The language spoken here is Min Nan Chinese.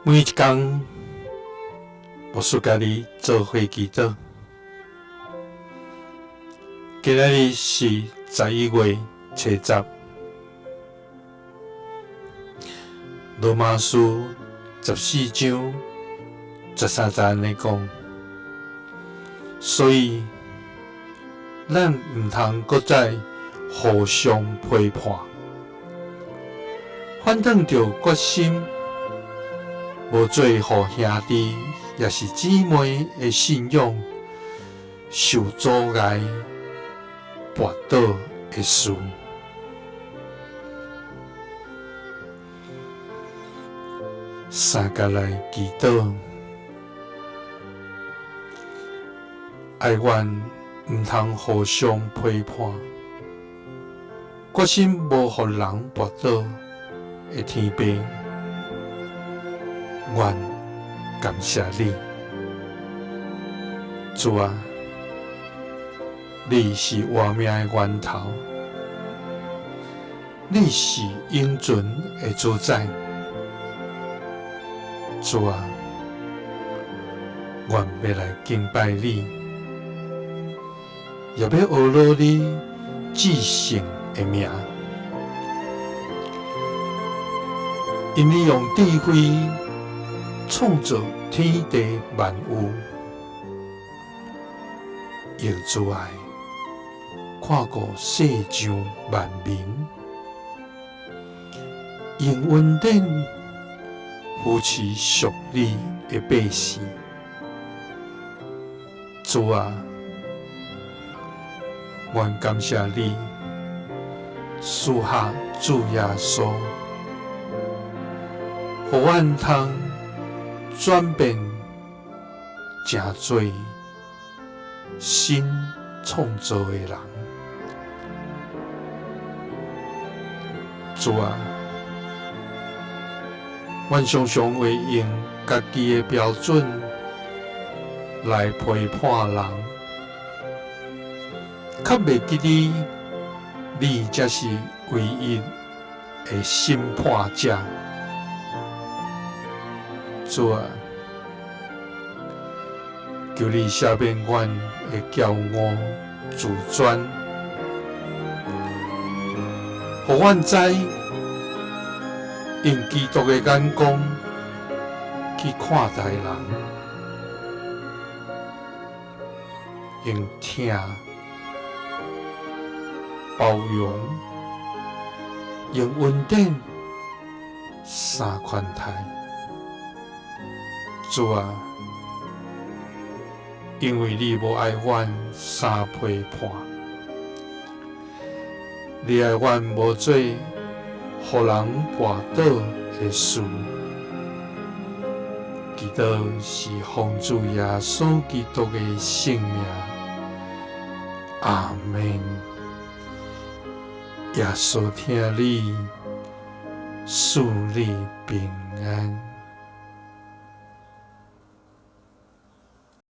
每一工，牧師佮你做伙祈禱。今仔日是11月初10，羅馬書14章13節按呢講，所以咱毋通閣再互相批判，反轉著決心，無做予兄弟抑是姊妹的信仰受阻礙、跋倒的事。三共來祈禱，哀願毋通互相批判，決心無予人跋倒的天父，阮感謝你，主啊，你是活命的源頭，你是永存的主宰，主啊，阮欲來敬拜你，也欲呵咾你至聖的名，因你用智慧創造天地萬有，用慈愛看顧世上萬民，用恩典扶持屬你的百姓。主啊，阮感謝你賜下主耶穌，予阮通轉變成做新創造的人。主啊，阮常常會用家己的標準來批判人，較袂記得你才是唯一的審判者。主啊，求你赦免阮的驕傲自尊，予阮知用基督的眼光去看待人，用疼、包容、用恩典三款待。主啊，因為你無愛阮三批判，你愛阮無做予人跋倒的事。祈禱是奉主耶穌基督的聖名，阿們。耶穌疼你，賜你平安。